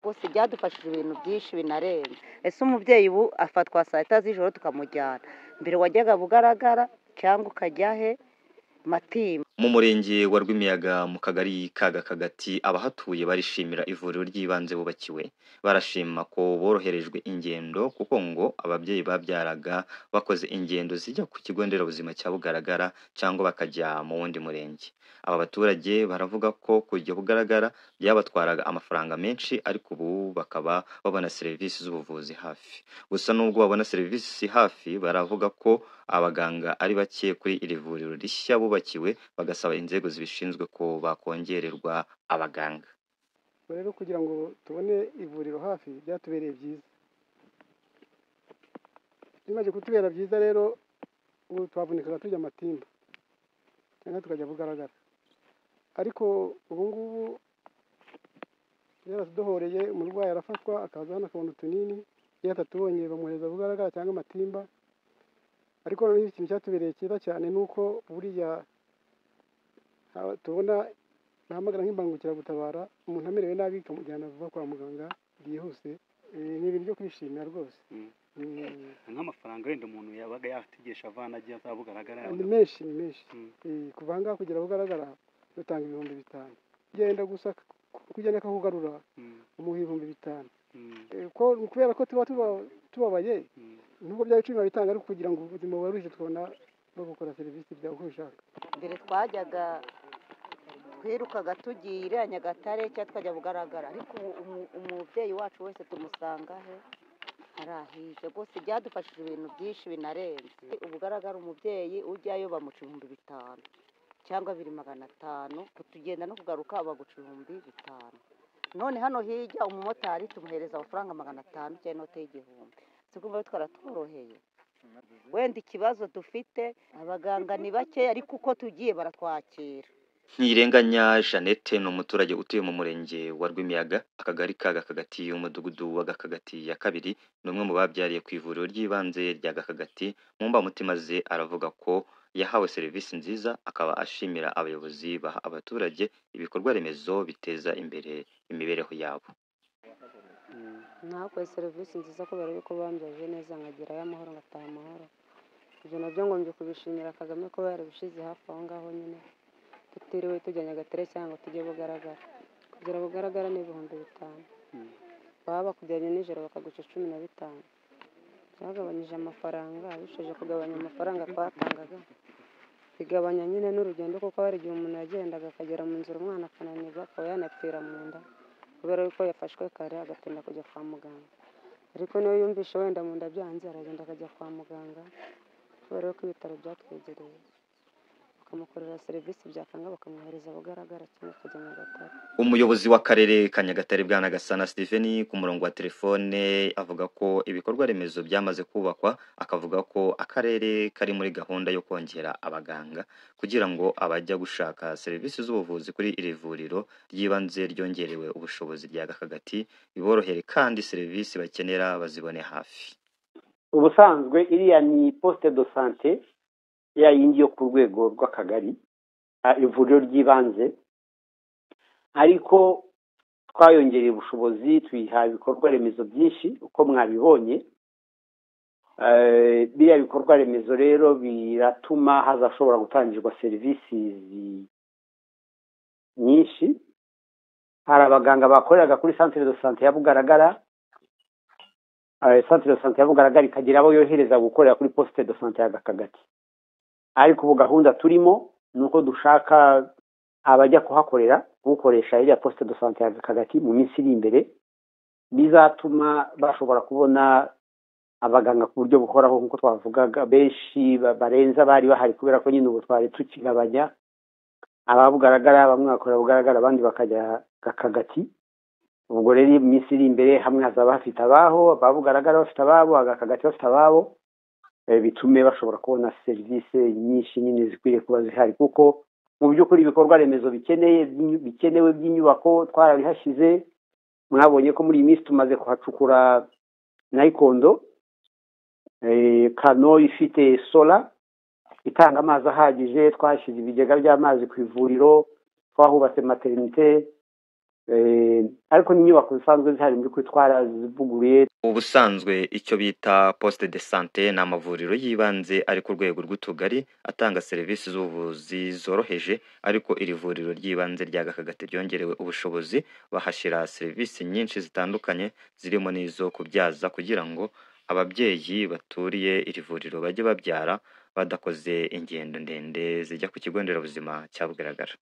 Rwose byadufashije ibintu byinshi binarenze. Ese umubyeyi ubu afatwa saa 6 z'ijoro tukamujyana, mbere wajyaga Bugaragara cyangwa ukajya he Matimba. Mu murenge wa Rwimiyaga mu kagari ka Gakagati, abahatuye barishimira ivuriro ry'ibanze bubakiwe. Barashima ko boroherejwe ingendo kuko ngo ababyeyi babyaraga bakoze ingendo zijya ku kigo nderabuzima cya Bugaragara cyangwa bakajya mu wundi murenge. Aba baturage baravuga ko kujya Bugaragara byabatwaraga amafaranga menshi, ariko ubu bakaba babona serivisi z'ubuvuzi hafi. Gusa nubwo babona serivisi hafi, baravuga ko abaganga ari bake kuri iri vuriro rishya bubakiwe, bagasaba inzego zibishinzwe ko bakongererwa abaganga. Rero kugira ngo tubone ivuriro hafi byatubereye byiza, bimaze kutubera byiza rero ubu twavunikaga tujya Matimba cyangwa tukajya Bugaragara, ariko ubu ngubu byaratudohoreye. Umurwayi arafatwa akaza hano akabona utunini, iyo atatubonye bamwohereza Bugaragara cyangwa Matimba. Ariko noneho ikintu cyatubereye cyiza cyane ni uko buriya tubona bahamagara nk'imbangukiragutabara, umuntu amerewe nabi ikamujyana vuba kwa muganga byihuse. Ni ibintu byo kwishimira rwose. Nk'amafaranga wenda umuntu yabaga yategesha avana ajya za Bugaragara ni menshi, ni menshi. Kuva aha ngaha kugera Bugaragara dutanga 5000, ugenda gusa kugenda akakugarura umuha 5000. Kubera ko tuba tubabaye, nubwo byaba 10 babitanga, ariko kugira ngo ubuzima bworoshye tukabona bagukora serivisi byawe uko ubishaka. Mbere twajyaga twirukaga tugiye iriya Nyagatare cyangwa tukajya Bugaragara, ariko umubyeyi wacu wese tumusanga he arahije. Rwose byadufashije ibintu byinshi binarenze. Ubugaragara umubyeyi ujyayo bamuca 5000 cyangwa 2500, kutugenda no kugaruka baguca 5000. None hano hirya umumotari tumuhereza amafaranga 500 cyangwa inote y'1000. Tukumva twaratworoheye. Wenda ikibazo dufite abaganga ni bake, ariko uko tugiye baratwakira. Ntirenganya Jeannette ni umuturage utuye mu murenge wa Rwimiyaga, akagari ka Gakagati, umudugudu wa Gakagati ya 2, ni umwe mu babyariye ku ivuriro ry'ibanze rya Gakagati. Mu mbamutima ze aravuga ko yahawe serivisi nziza, akaba ashimira abayobozi baha abaturage ibikorwa remezo biteza imbere imibereho yabo. Nahakuye serivisi nziza kubera yuko bambyaje neza, nkagerayo amahoro, ngataha amahoro. Ibyo nabyo ngombye kubishimira Kagame kuba yarabishyize hafi aho ngaho nyine, tutiriwe tujya Nyagatare cyangwa tujye Bugaragara. Kugera Bugaragara ni 5000, baba bakujyanye nijoro bakaguca 15. Byagabanyije amafaranga, bishoje kugabanya amafaranga twatangaga, bigabanya nyine n'urugendo, kuko hari igihe umuntu yagendaga akagera mu nzira umwana akananirwa akaba yanapfira mu nda kubera yuko yafashwe kare agatinda kujya kwa muganga. Ariko niyo yumvishe wenda mu nda byanze aragenda akajya kwa muganga, kubera yuko ibitaro byatwegereye, bakamukorera serivisi, byakanga bakamwohereza Bugaragara cyangwa akajya Nyagatare. Umuyobozi w'akarere ka Nyagatare Bwana Gasana Steven ku murongo wa telefone avuga ko ibikorwa remezo byamaze kubakwa, akavuga ko akarere kari muri gahunda yo kongera abaganga kugira ngo abajya gushaka serivisi z'ubuvuzi kuri iri vuriro ry'ibanze ryongerewe ubushobozi rya Gakagati biborohere, kandi serivisi bakenera bazibone hafi. Ubusanzwe iriya ni poste de santé ya yindi yo ku rwego rw'akagari, ivuriro ry'ibanze, ariko twayongereye ubushobozi, tuyiha ibikorwa remezo byinshi uko mwabibonye. Biriya bikorwa remezo rero biratuma hazashobora gutangirwa serivisi nyinshi. Hari abaganga bakoreraga kuri centre de santé ya Bugaragara, centre de santé ya Bugaragara ikagira abo yohereza gukorera kuri poste de santé ya Gakagati. Ariko ubu gahunda turimo ni uko dushaka abajya kuhakorera, gukoresha iriya poste de santé ya Gakagati mu minsi iri imbere, bizatuma bashobora kubona abaganga ku buryo buhoraho nk'uko twavugaga, benshi barenza bari bahari, kubera ko nyine ubu twari tukigabanya ababugaragara, bamwe bakorera Bugaragara abandi bakajya Gakagati. Ubwo rero iminsi iri imbere hamwe hazaba hafite abaho, ababugaragara bafite ababo, Agakagati bafite ababo, bitume bashobora kubona serivisi nyinshi nyine zikwiriye kuba zihari, kuko mu by'ukuri ibikorwa remezo bikenewe by'inyubako twarabihashyize. Mwabonye ko muri iyi minsi tumaze kuhacukura nayikondo, kano ifite sola itanga amazi ahagije, twashyize ibigega by'amazi ku ivuriro, twahubatse maternité, Ariko n'inyubako zisanzwe zihari mu by'ukuri twarazivuguruye. Ubusanzwe icyo bita poste de santé ni amavuriro y'ibanze ari ku rwego rw'utugari atanga serivisi z'ubuvuzi zoroheje, ariko iri vuriro ry'ibanze rya Gakagati ryongerewe ubushobozi, bahashyira serivisi nyinshi zitandukanye zirimo n'izo kubyaza kugira ngo ababyeyi baturiye iri vuriro bajye babyara badakoze ingendo ndende zijya ku kigo nderabuzima cya Bugaragara.